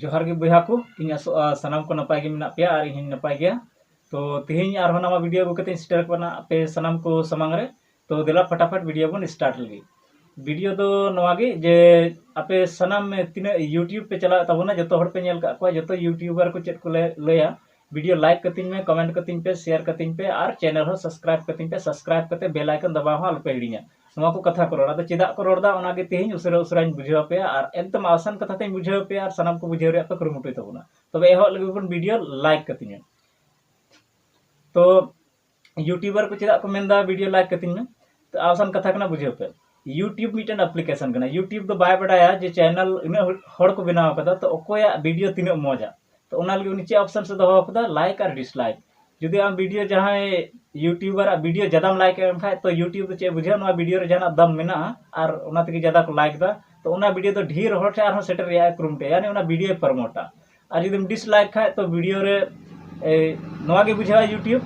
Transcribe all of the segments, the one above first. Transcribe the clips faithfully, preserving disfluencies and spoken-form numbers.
ᱡᱚᱦᱟᱨ ᱜᱮ ᱵᱚᱭᱦᱟ ᱠᱚ, ᱤᱧ ᱟᱥᱚᱜᱼᱟ ᱥᱟᱱᱟᱢ ᱠᱚ ᱱᱟᱯᱟᱭ ᱜᱮ ᱢᱮᱱᱟᱜ ᱯᱮᱭᱟ ᱟᱨ ᱤᱧ ᱦᱚᱸᱧ ᱱᱟᱯᱟᱭ ᱜᱮᱭᱟ᱾ ᱛᱚ ᱛᱮᱦᱮᱧ ᱟᱨᱦᱚᱸ ᱱᱟᱣᱟ ᱵᱷᱤᱰᱤᱭᱳ ᱟᱹᱜᱩ ᱠᱟᱛᱮᱧ ᱥᱮᱴᱮᱨ ᱠᱟᱱᱟ ᱟᱯᱮ ᱥᱟᱱᱟᱢ ᱠᱚ ᱥᱟᱢᱟᱝ ᱨᱮ᱾ ᱛᱚ ᱫᱮᱞᱟ ᱯᱷᱟᱴᱟᱯᱷᱟᱴ ᱵᱷᱤᱰᱤᱭᱳ ᱵᱚᱱ ᱥᱴᱟᱨᱴ ᱞᱮᱜᱮ᱾ ᱵᱷᱤᱰᱤᱭᱳ ᱫᱚ ᱱᱚᱣᱟ ᱜᱮ ᱡᱮ ᱟᱯᱮ ᱥᱟᱱᱟᱢ ᱛᱤᱱᱟᱹᱜ YouTube ᱯᱮ ᱪᱟᱞᱟᱣᱮᱫ ᱛᱟᱵᱚᱱᱟ, ᱡᱚᱛᱚ ᱦᱚᱲ ᱯᱮ ᱧᱮᱞ ᱠᱟᱜ ᱠᱚᱣᱟ, ᱡᱚᱛᱚ YouTuber ᱠᱚ ᱪᱮᱫ ᱠᱚ ᱞᱟᱹ- ᱞᱟᱹᱭᱟ, ᱵᱷᱤᱰᱤᱭᱳ ᱞᱟᱭᱤᱠ ᱠᱟᱹᱛᱤᱧ ᱢᱮ, ᱠᱚᱢᱮᱱᱴ ᱠᱟᱹᱛᱤᱧ ᱯᱮ, ᱥᱮᱭᱟᱨ ᱠᱟᱹᱛᱤᱧ ᱯᱮ ᱟᱨ ᱪᱮᱱᱮᱞ ᱦᱚᱸ ᱥᱟᱵᱥᱠᱨᱟᱭᱤᱵ ᱠᱟᱹᱛᱤᱧ ᱯᱮ᱾ ᱥᱟᱵᱥᱠᱨᱟᱭᱤᱵ ᱠᱟᱛᱮ ᱵᱮᱞ ᱟᱭᱠᱚᱱ ᱫᱟᱵᱟᱣ ᱦᱚᱸ ᱟᱞᱚᱯᱮ ᱦᱤᱲᱤᱧᱟ᱾ ᱱᱚᱣᱟ ᱠᱚ ᱠᱟᱛᱷᱟ ᱠᱚ ᱨᱚᱲᱟ, ᱟᱫᱚ ᱪᱮᱫᱟᱜ ᱠᱚ ᱨᱚᱲᱫᱟ ᱚᱱᱟᱜᱮ ᱛᱮᱦᱮᱧ ᱩᱥᱟᱹᱨᱟ ᱩᱥᱟᱹᱨᱟᱧ ᱵᱩᱡᱷᱟᱹᱣ ᱟᱯᱮᱭᱟ ᱟᱨ ᱮᱠᱫᱚᱢ ᱟᱥᱟᱱ ᱠᱟᱛᱷᱟ ᱛᱮᱧ ᱵᱩᱡᱷᱟᱹᱣ ᱟᱯᱮᱭᱟ ᱟᱨ ᱥᱟᱱᱟᱢ ᱠᱚ ᱵᱩᱡᱷᱟᱹᱣ ᱨᱮᱭᱟᱜ ᱯᱮ ᱠᱩᱨᱩᱢᱩᱴᱩᱭ ᱛᱟᱵᱚᱱᱟ᱾ ᱛᱚᱵᱮ ᱮᱦᱚᱵ ᱞᱟᱹᱜᱤᱫ ᱵᱚᱱ ᱵᱷᱤᱰᱤᱭᱳ ᱞᱟᱭᱤᱠ ᱠᱟᱹᱛᱤᱧᱟ᱾ ᱛᱚ YouTuber ᱠᱚ ᱪᱮᱫᱟᱜ ᱠᱚ ᱢᱮᱱᱫᱟ ᱵᱷᱤᱰᱤᱭᱳ ᱞᱟᱭᱤᱠ ᱠᱟᱹᱛᱤᱧ ᱢᱮ? ᱛᱚ ᱟᱥᱟᱱ ᱠᱟᱛᱷᱟ ᱠᱟᱱᱟ, ᱵᱩᱡᱷᱟᱹᱣ ᱯᱮ᱾ YouTube ᱢᱤᱫᱴᱮᱱ ᱟᱯᱞᱤᱠᱮᱥᱚᱱ ᱠᱟᱱᱟ᱾ YouTube ᱫᱚ ᱵᱟᱭ ᱵᱟᱰᱟᱭᱟ ᱡᱮ ᱪᱮᱱᱮᱞ ᱩᱱᱟᱹᱜ ᱦᱚᱲ ᱠᱚ ᱵᱮᱱᱟᱣ ᱠᱟᱫᱟ, ᱛᱚ ᱚᱠᱚᱭᱟᱜ ᱵᱷᱤᱰᱤᱭᱳ ᱛᱤᱱᱟᱹᱜ ᱢᱚᱡᱟ᱾ ᱛᱚ ᱚᱱᱟ ᱞᱟᱹᱜᱤᱫ ᱩᱱᱤ ᱪᱮᱫ ᱚᱯᱥᱚᱱ ᱥᱮ ᱫᱚᱦᱚ ᱠᱟᱫᱟ? ᱞᱟᱭᱤᱠ ᱟᱨ ᱰᱤᱥᱞᱟᱭᱤᱠ᱾ ᱡᱩᱫᱤ ᱟᱢ ᱵᱷᱤᱰᱤᱭᱳ ᱡᱟᱦᱟᱸᱭ YouTuber ᱟᱜ ᱵᱷᱤᱰᱤᱭᱳ ᱡᱟᱫᱟᱢ ᱞᱟᱭᱤᱠ ᱮᱢ ᱠᱷᱟᱡ, ᱛᱚ YouTube ᱫᱚ ᱪᱮᱫ ᱮ ᱵᱩᱡᱷᱟᱹᱣᱟ? ᱱᱚᱣᱟ ᱵᱷᱤᱰᱤᱭᱳ ᱨᱮ ᱡᱟᱦᱟᱱᱟᱜ ᱫᱟᱢ ᱢᱮᱱᱟᱜᱼᱟ ᱟᱨ ᱚᱱᱟ ᱛᱮᱜᱮ ᱡᱟᱫᱟ ᱠᱚ ᱞᱟᱭᱤᱠ ᱫᱟ, ᱛᱚ ᱚᱱᱟ ᱵᱷᱤᱰᱤᱭᱳ ᱫᱚ ᱰᱷᱮᱨ ᱦᱚᱲ ᱴᱷᱮᱱ ᱟᱨᱦᱚᱸ ᱥᱮᱴᱮᱨ ᱨᱮᱭᱟᱜ ᱮ ᱠᱩᱨᱩᱢᱩᱴᱩᱭᱟ, ᱭᱟᱱᱤ ᱚᱱᱟ ᱵᱷᱤᱰᱤᱭᱳᱭ ᱯᱨᱚᱢᱳᱴᱟ᱾ ᱟᱨ ᱡᱩᱫᱤᱢ ᱰᱤᱥᱞᱟᱭᱤᱠ ᱠᱷᱟᱡ, ᱛᱚ ᱵᱷᱤᱰᱤᱭᱳ ᱨᱮ ᱮ, ᱱᱚᱣᱟ ᱜᱮ ᱵᱩᱡᱷᱟᱹᱣᱟ YouTube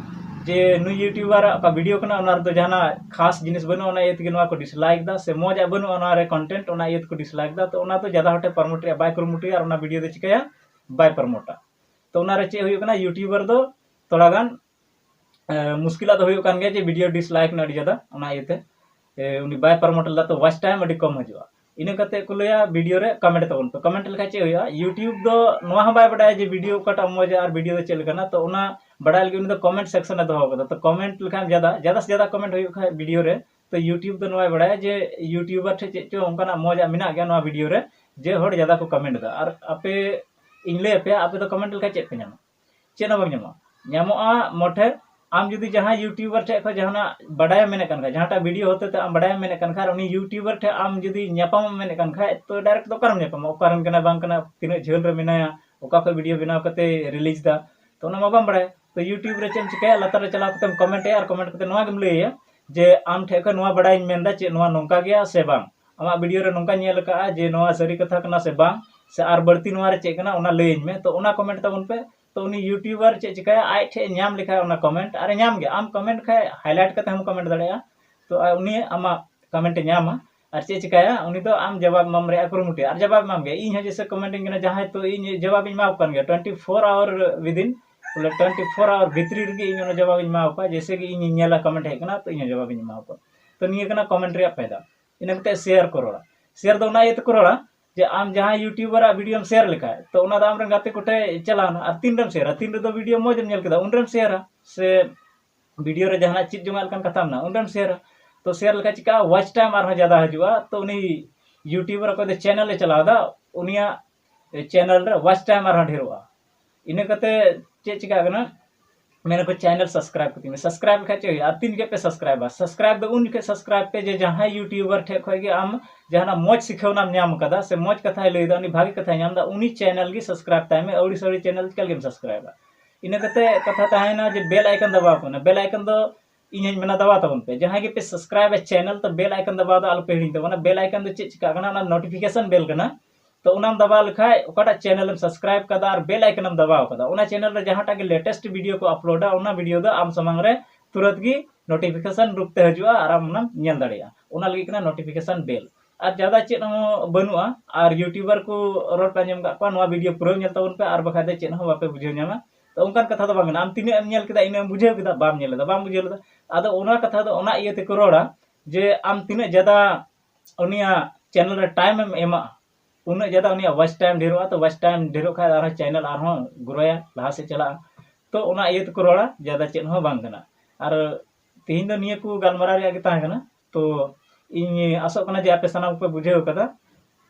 ᱡᱮ ᱱᱩᱭ YouTuber ᱟᱜ ᱚᱠᱟ ᱵᱷᱤᱰᱤᱭᱳ ᱠᱟᱱᱟ ᱚᱱᱟ ᱨᱮᱫᱚ ᱡᱟᱦᱟᱱᱟᱜ ᱠᱷᱟᱥ ᱡᱤᱱᱤᱥ ᱵᱟᱹᱱᱩᱜᱼᱟ, ᱚᱱᱟ ᱤᱭᱟᱹ ᱛᱮᱜᱮ ᱱᱚᱣᱟ ᱠᱚ ᱰᱤᱥᱞᱟᱭᱤᱠ ᱫᱟ ᱥᱮ ᱢᱚᱡᱽ ᱟᱜ ᱵᱟᱹᱱᱩᱜᱼᱟ ᱚᱱᱟ ᱨᱮ ᱠᱚᱱᱴᱮᱱᱴ, ᱚᱱᱟ ᱤᱭᱟᱹ ᱛᱮᱠᱚ ᱰᱤᱥᱞᱟᱭᱤᱠ ᱫᱟ᱾ ᱛᱚ ᱚᱱᱟ ᱫᱚ ᱡᱟᱫᱟ ᱦᱚᱲ ᱴᱷᱮᱱ ᱯᱨᱚᱢᱳᱴ ᱨᱮᱭᱟᱜ ᱵᱟᱭ ᱠᱩᱨᱩᱢᱩᱴᱩᱭᱟ ᱟᱨ ᱚᱱᱟ ᱵᱷᱤᱰᱤᱭᱳ ᱫᱚ ᱪᱤᱠᱟᱹᱭᱟ? ᱵᱟᱭ ᱯᱨᱚᱢᱳᱴᱟ᱾ ᱛᱚ ᱚᱱᱟ ᱨᱮ ᱪᱮᱫ ᱦᱩᱭᱩᱜ ᱠᱟᱱᱟ, YouTuber ᱫᱚ ᱛᱷᱚᱲᱟ ᱜᱟᱱ ᱮ, ᱢᱩᱥᱠᱤᱞᱟᱜ ᱫᱚ ᱦᱩᱭᱩᱜ ᱠᱟᱱ ᱜᱮᱭᱟ ᱡᱮ ᱵᱷᱤᱰᱤᱭᱳ ᱰᱤᱥᱞᱟᱭᱤᱠ ᱱᱟ ᱟᱹᱰᱤ ᱡᱟᱫᱟ, ᱚᱱᱟ ᱤᱭᱟᱹᱛᱮ, ᱮ, ᱩᱱᱤ ᱵᱟᱭ ᱯᱨᱚᱢᱳᱴ ᱞᱮᱫᱟ, ᱛᱚ ᱣᱟᱪ ᱴᱟᱭᱤᱢ ᱟᱹᱰᱤ ᱠᱚᱢ ᱦᱤᱡᱩᱜᱼᱟ᱾ ᱤᱱᱟᱹ ᱠᱟᱛᱮ ᱠᱚ ᱞᱟᱹᱭᱟ ᱵᱷᱤᱰᱤᱭᱳ ᱨᱮ ᱠᱚᱢᱮᱱᱴ ᱛᱟᱵᱚᱱ ᱯᱮ᱾ ᱠᱚᱢᱮᱱᱴ ᱞᱮᱠᱷᱟᱡ ᱪᱮᱫ ᱦᱩᱭᱩᱜᱼᱟ? YouTube ᱫᱚ ᱱᱚᱣᱟ ᱦᱚᱸ ᱵᱟᱭ ᱵᱟᱰᱟᱭᱟ ᱡᱮ ᱵᱷᱤᱰᱤᱭᱳ ᱚᱠᱟᱴᱟᱜ ᱢᱚᱡᱟ ᱟᱨ ᱵᱷᱤᱰᱤᱭᱳ ᱫᱚ ᱪᱮᱫ ᱞᱮᱠᱟᱱᱟ, ᱛᱚ ᱚᱱᱟ ᱵᱟᱰᱟᱭ ᱞᱟᱹᱜᱤᱫ ᱩᱱᱤ ᱫᱚ ᱠᱚᱢᱮᱱᱴ ᱥᱮᱠᱥᱚᱱ ᱮ ᱫᱚᱦᱚ ᱠᱟᱫᱟ᱾ ᱛᱚ ᱠᱚᱢᱮᱱᱴ ᱞᱮᱠᱷᱟᱱ ᱡᱟᱫᱟ, ᱡᱟᱫᱟ ᱥᱮ ᱡᱟᱫᱟ ᱠᱚᱢᱮᱱᱴ ᱦᱩᱭᱩᱜ ᱠᱷᱟᱡ ᱵᱷᱤᱰᱤᱭᱳ ᱨᱮ, ᱛᱚ YouTube ᱫᱚ ᱱᱚᱣᱟᱭ ᱵᱟᱰᱟᱭᱟ ᱡᱮ YouTuber ᱴᱷᱮᱡ ᱪᱮᱫ ᱪᱚ ᱚᱱᱠᱟᱱᱟᱜ ᱢᱚᱡᱟᱜ ᱢᱮᱱᱟᱜ ᱜᱮᱭᱟ ᱱᱚᱣᱟ ᱵᱷᱤᱰᱤᱭᱳ ᱨᱮ, ᱡᱮ ᱦᱚᱲ ᱡᱟᱫᱟ ᱠᱚ ᱠᱚᱢᱮᱱᱴ ᱮᱫᱟ᱾ ᱟᱨ ᱟᱯᱮ, ᱤᱧ ᱞᱟᱹᱭ ᱟᱯᱮᱭᱟ, ᱟᱯᱮ ᱫᱚ ᱠᱚᱢᱮᱱᱴ ᱞᱮᱠᱷᱟᱡ ᱪᱮᱫ ᱯᱮ ᱧᱟᱢᱟ? ᱪᱮᱫ ᱦᱚᱸ ᱵᱟᱝ ᱧᱟᱢᱚᱜᱼᱟ᱾ ᱧᱟᱢᱚᱜᱼᱟ ᱢᱚᱴᱷᱮ ᱟᱢ ᱡᱩᱫᱤ ᱡᱟᱦᱟᱸᱭ YouTuber ᱴᱷᱮᱡ ᱠᱷᱚᱡ ᱡᱟᱦᱟᱱᱟᱜ ᱵᱟᱰᱟᱭᱮᱢ ᱢᱮᱱᱮᱫ ᱠᱟᱱ ᱠᱷᱟᱡ, ᱡᱟᱦᱟᱸᱴᱟᱜ ᱵᱷᱤᱰᱤᱭᱳ ᱦᱚᱛᱮ ᱛᱮ ᱟᱢ ᱵᱟᱰᱟᱭᱮᱢ ᱢᱮᱱᱮᱫ ᱠᱟᱱ ᱠᱷᱟᱡ, ᱩᱱᱤ YouTuber ᱴᱷᱮᱡ ᱟᱢ ᱡᱩᱫᱤ ᱧᱟᱯᱟᱢᱮᱢ ᱢᱮᱱᱮᱫ ᱠᱟᱱ ᱠᱷᱟᱡ, ᱛᱚ ᱰᱟᱭᱨᱮᱠᱴ ᱫᱚ ᱚᱠᱟᱨᱮᱢ ᱧᱟᱯᱟᱢᱟ? ᱚᱠᱟᱨᱮᱱ ᱠᱟᱱᱟ ᱵᱟᱝ ᱠᱟᱱᱟ, ᱛᱤᱱᱟᱹᱜ ᱡᱷᱟᱹᱞ ᱨᱮ ᱢᱮᱱᱟᱭᱟ, ᱚᱠᱟ ᱠᱷᱚᱡ ᱵᱷᱤᱰᱤᱭᱳ ᱵᱮᱱᱟᱣ ᱠᱟᱛᱮ ᱨᱤᱞᱤᱡᱽ ᱫᱟ, ᱛᱚ ᱚᱱᱟ ᱢᱟ ᱵᱟᱢ ᱵᱟᱲᱟᱭᱟ᱾ ᱛᱚ YouTube ᱨᱮ ᱪᱮᱫ ᱮᱢ ᱪᱤᱠᱟᱹᱭᱟ? ᱞᱟᱛᱟᱨ ᱨᱮ ᱪᱟᱞᱟᱣ ᱠᱟᱛᱮᱢ ᱠᱚᱢᱮᱱᱴ ᱮᱭᱟ ᱟᱨ ᱠᱚᱢᱮᱱᱴ ᱠᱟᱛᱮ ᱱᱚᱣᱟ ᱜᱮᱢ ᱞᱟᱹᱭ ᱟᱭᱟ ᱡᱮ ᱟᱢ ᱴᱷᱮᱡ ᱠᱷᱚᱡ ᱱᱚᱣᱟ ᱵᱟᱰᱟᱭᱤᱧ ᱢᱮᱱᱫᱟ, ᱪᱮᱫ ᱱᱚᱣᱟ ᱱᱚᱝᱠᱟ ᱜᱮᱭᱟ ᱥᱮ ᱵᱟᱝ? ᱟᱢᱟᱜ ᱵᱷᱤᱰᱤᱭᱳ ᱨᱮ ᱱᱚᱝᱠᱟᱧ ᱧᱮᱞ ᱟᱠᱟᱫᱼᱟ ᱡᱮ ᱱᱚᱣᱟ ᱥᱟᱹᱨᱤ ᱠᱟᱛᱷᱟ ᱠᱟᱱᱟ ᱥᱮ ᱵᱟᱝ, ᱥᱮ ᱟᱨ ᱵᱟᱹᱲᱛᱤ ᱱᱚᱣᱟ ᱨᱮ ᱪᱮᱫ ᱠᱟᱱᱟ, ᱚᱱᱟ ᱞᱟᱹᱭᱟᱹᱧ ᱢᱮ᱾ ᱛᱚ ᱚᱱᱟ ᱠᱚᱢᱮᱱᱴ ᱛᱟᱵᱚᱱ ᱯᱮ᱾ ᱛᱚ ᱩᱱᱤ YouTuber ᱪᱮᱫ ᱪᱤᱠᱟᱹᱭᱟ, ᱟᱡ ᱴᱷᱮᱡ ᱧᱟᱢ ᱞᱮᱠᱷᱟᱡ ᱚᱱᱟ ᱠᱚᱢᱮᱱᱴ, ᱟᱨᱮ ᱧᱟᱢ ᱜᱮᱭᱟ, ᱟᱢ ᱠᱚᱢᱮᱱᱴ ᱠᱷᱟᱡ ᱦᱟᱭᱞᱟᱭᱤᱴ ᱠᱟᱛᱮ ᱦᱚᱸᱢ ᱠᱚᱢᱮᱱᱴ ᱫᱟᱲᱮᱭᱟᱜᱼᱟ᱾ ᱛᱚ ᱟᱨ ᱩᱱᱤ ᱟᱢᱟᱜ ᱠᱚᱢᱮᱱᱴ ᱮ ᱧᱟᱢᱟ᱾ ᱟᱨ ᱪᱮᱫ ᱪᱤᱠᱟᱹᱭᱟ, ᱩᱱᱤ ᱫᱚ ᱟᱢ ᱡᱟᱣᱟᱵ ᱮᱢᱟᱢ ᱨᱮᱭᱟᱜ ᱠᱩᱨᱩᱢᱩᱴᱩᱭᱟ᱾ ᱟᱨ ᱡᱟᱣᱟᱵ ᱮᱢᱟᱢ ᱜᱮ, ᱤᱧ ᱦᱚᱸ ᱡᱮᱭᱥᱮ comment ᱤᱧ ᱠᱟᱱᱟ ᱡᱟᱦᱟᱸᱭ, ᱛᱚ ᱤᱧ ᱡᱟᱣᱟᱵ ᱤᱧ ᱮᱢᱟ ᱠᱚ ᱠᱟᱱ ᱜᱮᱭᱟ twenty four hour within, ᱵᱚᱞᱮ twenty four hour ᱵᱷᱤᱛᱨᱤ ᱨᱮᱜᱮ ᱤᱧ ᱚᱱᱟ ᱡᱟᱣᱟᱵ ᱤᱧ ᱮᱢᱟ ᱠᱚᱣᱟ᱾ ᱡᱮᱭᱥᱮ ᱜᱮ ᱤᱧ ᱧᱮᱞᱟ comment ᱦᱮᱡ ᱠᱟᱱᱟ, ᱛᱚ ᱤᱧ ᱦᱚᱸ ᱡᱟᱣᱟᱵ ᱤᱧ ᱮᱢᱟ ᱠᱚᱣᱟ᱾ ᱛᱚ ᱱᱤᱭᱟᱹ ᱠᱟᱱᱟ comment ᱨᱮᱭᱟᱜ ᱯᱷᱟᱭᱫᱟ᱾ ᱤᱱᱟᱹ ᱠᱟᱛᱮ share ᱠᱚ ᱨᱚᱲᱟ᱾ Share ᱫᱚ ᱚᱱᱟ ᱤᱭᱟᱹ ᱛᱮᱠᱚ ᱨᱚᱲᱟ ᱡᱮ ᱟᱢ ᱡᱟᱦᱟᱸᱭ YouTuber ᱟᱜ video ᱮᱢ share ᱞᱮᱠᱷᱟᱡ, ᱛᱚ ᱚᱱᱟ ᱫᱚ ᱟᱢᱨᱮᱱ ᱜᱟᱛᱮ ᱠᱚᱴᱷᱮᱡ ᱪᱟᱞᱟᱣᱱᱟ᱾ ᱟᱨ ᱛᱤᱱ ᱨᱮᱢ share ᱟ? ᱛᱤᱱ ᱨᱮᱫᱚ video ᱢᱚᱡᱽ ᱮᱢ ᱧᱮᱞ ᱠᱮᱫᱟ, ᱩᱱ ᱨᱮᱢ share ᱟ᱾ ᱥᱮ video ᱨᱮ ᱡᱟᱦᱟᱱᱟᱜ ᱪᱮᱫ ᱡᱚᱝᱟᱜ ᱞᱮᱠᱟᱱ ᱠᱟᱛᱷᱟ ᱢᱮᱱᱟᱜᱼᱟ, ᱩᱱ ᱨᱮᱢ share ᱟ᱾ ᱛᱚ share ᱞᱮᱠᱷᱟᱡ ᱪᱤᱠᱟᱹᱜᱼᱟ? Watch time ᱟᱨᱦᱚᱸ ᱡᱟᱫᱟ ᱦᱤᱡᱩᱜᱼᱟ᱾ ᱛᱚ ᱩᱱᱤ YouTuber ᱚᱠᱚᱭ ᱫᱚ channel ᱮ ᱪᱟᱞᱟᱣ ᱮᱫᱟ, ᱩᱱᱤᱭᱟᱜ channel ᱨᱮ watch time ᱟᱨᱦᱚᱸ ᱰᱷᱮᱨᱚᱜᱼᱟ᱾ ᱤᱱᱟᱹ ᱠᱟᱛᱮ ᱪᱮᱫ ᱪᱤᱠᱟᱹᱜ ᱠᱟᱱᱟ? ᱢᱮᱱᱟᱠᱚ channel subscribe ᱠᱟᱛᱤᱧ ᱢᱮ᱾ Subscribe ᱞᱮᱠᱷᱟᱡ ᱪᱮᱫ ᱦᱩᱭᱩᱜᱼᱟ? ᱟᱨ ᱛᱤᱱ ᱡᱚᱠᱷᱮᱡ ᱯᱮ subscribe ᱟ? Subscribe ᱫᱚ ᱩᱱ ᱡᱚᱠᱷᱮᱡ subscribe ᱯᱮ ᱡᱮ ᱡᱟᱦᱟᱸᱭ YouTuber ᱴᱷᱮᱡ ᱠᱷᱚᱡ ᱜᱮ ᱟᱢ ᱡᱟᱦᱟᱱᱟᱜ ᱢᱚᱡᱽ ᱥᱤᱠᱷᱟᱹᱣᱱᱟᱢ ᱧᱟᱢ ᱠᱟᱫᱟ, ᱥᱮ ᱢᱚᱡᱽ ᱠᱟᱛᱷᱟᱭ ᱞᱟᱹᱭᱫᱟ, ᱩᱱᱤ ᱵᱷᱟᱜᱮ ᱠᱟᱛᱷᱟᱭ ᱧᱟᱢ ᱮᱫᱟ, ᱩᱱᱤ channel ᱜᱮ subscribe ᱛᱟᱭ ᱢᱮ᱾ ᱟᱹᱣᱲᱤ ᱥᱟᱹᱣᱲᱤ channel ᱪᱤᱠᱟ ᱞᱟᱹᱜᱤᱫ ᱮᱢ subscribe ᱟ? ᱤᱱᱟᱹ ᱠᱟᱛᱮ ᱠᱟᱛᱷᱟ ᱛᱟᱦᱮᱸᱭᱮᱱᱟ ᱡᱮ bell icon ᱫᱟᱵᱟᱣ ᱠᱚ ᱢᱮ᱾ Bell icon ᱫᱚ ᱤᱧ ᱦᱚᱧ ᱢᱮᱱᱟ ᱫᱟᱵᱟᱣ ᱛᱟᱵᱚᱱ ᱯᱮ᱾ ᱡᱟᱦᱟᱸᱭ ᱜᱮᱯᱮ subscribe ᱟ channel, ᱛᱚ bell icon ᱫᱟᱵᱟᱣ ᱫᱚ ᱟᱞᱚᱯᱮ ᱦᱤᱲᱤᱧ ᱛᱟᱵᱚᱱᱟ᱾ Bell icon ᱫᱚ ᱪᱮᱫ ᱪᱤᱠᱟᱹᱜ ᱠᱟᱱᱟ? ᱚᱱᱟ notification bell ᱠᱟᱱᱟ᱾ ᱛᱚ ᱚᱱᱟᱢ ᱫᱟᱵᱟᱣ ᱞᱮᱠᱷᱟᱡ ᱚᱠᱟᱴᱟᱜ channel ᱮᱢ subscribe ᱠᱟᱫᱟ ᱟᱨ bell icon ᱮᱢ ᱫᱟᱵᱟᱣ ᱠᱟᱫᱟ, ᱚᱱᱟ channel ᱨᱮ ᱡᱟᱦᱟᱸᱴᱟᱜ ᱜᱮ latest video ᱠᱚ upload ᱟ, ᱚᱱᱟ video ᱫᱚ ᱟᱢ ᱥᱟᱢᱟᱝ ᱨᱮ ᱛᱩᱨᱟᱹᱛ ᱜᱮ notification ᱨᱩᱯ ᱛᱮ ᱦᱤᱡᱩᱜᱼᱟ ᱟᱨ ᱟᱢ ᱚᱱᱟᱢ ᱧᱮᱞ ᱫᱟᱲᱮᱭᱟᱜᱼᱟ᱾ ᱚᱱᱟ ᱞᱟᱹᱜᱤᱫ ᱠᱟᱱᱟ notification bell᱾ ᱟᱨ ᱡᱟᱫᱟ ᱪᱮᱫ ᱦᱚᱸ ᱵᱟᱹᱱᱩᱜᱼᱟ᱾ ᱟᱨ YouTuber ᱠᱚ ᱨᱚᱲ ᱯᱮ ᱟᱸᱡᱚᱢ ᱠᱟᱜ ᱠᱚᱣᱟ, ᱱᱚᱣᱟ video ᱯᱩᱨᱟᱹ ᱧᱮᱞ ᱛᱟᱵᱚᱱ ᱯᱮ, ᱟᱨ ᱵᱟᱠᱷᱟᱡ ᱫᱚ ᱪᱮᱫ ᱦᱚᱸ ᱵᱟᱯᱮ ᱵᱩᱡᱷᱟᱹᱣ ᱧᱟᱢᱟ᱾ ᱛᱚ ᱚᱱᱠᱟᱱ ᱠᱟᱛᱷᱟ ᱫᱚ ᱵᱟᱝ ᱠᱟᱱᱟ᱾ ᱟᱢ ᱛᱤᱱᱟᱹᱜ ᱮᱢ ᱧᱮᱞ ᱠᱮᱫᱟ, ᱤᱱᱟᱹᱜ ᱮᱢ ᱵᱩᱡᱷᱟᱹᱣ ᱠᱮᱫᱟ? ᱵᱟᱢ ᱧᱮᱞ ᱞᱮᱫᱟ, ᱵᱟᱢ ᱵᱩᱡᱷᱟᱹᱣ ᱞᱮᱫᱟ᱾ ᱟᱫᱚ ᱚᱱᱟ ᱠᱟᱛᱷᱟ ᱫᱚ ᱚᱱᱟ ᱤᱭᱟᱹ ᱛᱮᱠᱚ ᱨᱚᱲᱟ ᱡᱮ ᱟᱢ ᱛᱤᱱᱟᱹᱜ ᱡᱟᱫᱟ ᱩᱱᱤᱭᱟᱜ channel ᱨᱮ time ᱮᱢ ᱮᱢᱟᱜᱼᱟ, ᱩᱱᱟᱹᱜ ᱡᱟᱫᱟ ᱩᱱᱤᱭᱟᱜ watch time ᱰᱷᱮᱨᱚᱜᱼᱟ᱾ ᱛᱚ watch time ᱰᱷᱮᱨᱚᱜ ᱠᱷᱟᱡ ᱟᱨᱦᱚᱸ channel ᱟᱨᱦᱚᱸ grow ᱟ, ᱞᱟᱦᱟ ᱥᱮᱫ ᱪᱟᱞᱟᱜᱼᱟ᱾ ᱛᱚ ᱚᱱᱟ ᱤᱭᱟᱹ ᱛᱮᱠᱚ ᱨᱚᱲᱟ, ᱡᱟᱫᱟ ᱪᱮᱫ ᱦᱚᱸ ᱵᱟᱝ ᱠᱟᱱᱟ᱾ ᱟᱨ ᱛᱮᱦᱮᱧ ᱫᱚ ᱱᱤᱭᱟᱹ ᱠᱚ ᱜᱟᱞᱢᱟᱨᱟᱣ ᱨᱮᱭᱟᱜ ᱜᱮ ᱛᱟᱦᱮᱸ ᱠᱟᱱᱟ᱾ ᱛᱚ ᱤᱧ ᱟᱥᱚᱜ ᱠᱟᱱᱟ ᱡᱮ ᱟᱯᱮ ᱥᱟᱱᱟᱢ ᱠᱚᱯᱮ ᱵᱩᱡᱷᱟᱹᱣ ᱠᱟᱫᱟ᱾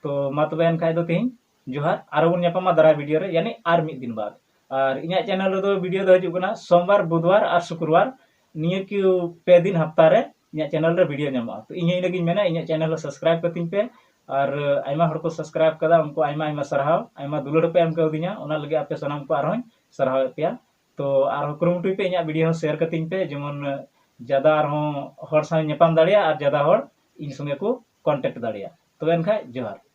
ᱛᱚ ᱢᱟ ᱛᱚᱵᱮ ᱮᱱᱠᱷᱟᱡ ᱫᱚ ᱛᱮᱦᱮᱧ ᱡᱚᱦᱟᱨ, ᱟᱨᱚ ᱵᱚᱱ ᱧᱟᱯᱟᱢᱟ ᱫᱟᱨᱟᱭ video ᱨᱮ, ᱭᱟᱱᱤ ᱟᱨ ᱢᱤᱫ ᱫᱤᱱ ᱵᱟᱫ᱾ ᱟᱨ ᱤᱧᱟᱹᱜ channel ᱨᱮᱫᱚ video ᱫᱚ ᱦᱤᱡᱩᱜ ᱠᱟᱱᱟ ᱥᱳᱢᱵᱟᱨ, ᱵᱩᱫᱷᱵᱟᱨ ᱟᱨ ᱥᱩᱠᱨᱵᱟᱨ᱾ ᱱᱤᱭᱟᱹ ᱠᱤ ᱯᱮ ᱫᱤᱱ ᱦᱟᱯᱛᱟ ᱨᱮ ᱤᱧᱟᱹᱜ channel ᱨᱮ video ᱧᱟᱢᱚᱜᱼᱟ᱾ ᱛᱚ ᱤᱧ ᱦᱚᱸ ᱤᱱᱟᱹᱜᱤᱧ ᱢᱮᱱᱟ, ᱤᱧᱟᱹᱜ channel ᱨᱮ subscribe ᱠᱟᱹᱛᱤᱧ ᱯᱮ᱾ ᱟᱨ ᱟᱭᱢᱟ ᱦᱚᱲ ᱠᱚ subscribe ᱠᱟᱫᱟ, ᱩᱱᱠᱩ ᱟᱭᱢᱟ ᱟᱭᱢᱟ ᱥᱟᱨᱦᱟᱣ, ᱟᱭᱢᱟ ᱫᱩᱞᱟᱹᱲ ᱯᱮ ᱮᱢ ᱠᱟᱣᱫᱤᱧᱟ, ᱚᱱᱟ ᱞᱟᱹᱜᱤᱫ ᱟᱯᱮ ᱥᱟᱱᱟᱢ ᱠᱚ ᱟᱨᱦᱚᱸᱧ ᱥᱟᱨᱦᱟᱣᱮᱫ ᱯᱮᱭᱟ᱾ ᱛᱚ ᱟᱨᱦᱚᱸ ᱠᱩᱨᱩᱢᱩᱴᱩᱭ ᱯᱮ ᱤᱧᱟᱹᱜ video ᱦᱚᱸ share ᱠᱟᱹᱛᱤᱧ ᱯᱮ, ᱡᱮᱢᱚᱱ ᱡᱟᱫᱟ ᱟᱨᱦᱚᱸ ᱦᱚᱲ ᱥᱟᱶ ᱧᱟᱯᱟᱢ ᱫᱟᱲᱮᱭᱟᱜ ᱟᱨ ᱡᱟᱫᱟ ᱦᱚᱲ ᱤᱧ ᱥᱚᱸᱜᱮ ᱠᱚ contact ᱫᱟᱲᱮᱭᱟᱜ᱾ ᱛᱚᱵᱮ ᱮᱱᱠᱷᱟᱡ ᱡᱚᱦᱟᱨ᱾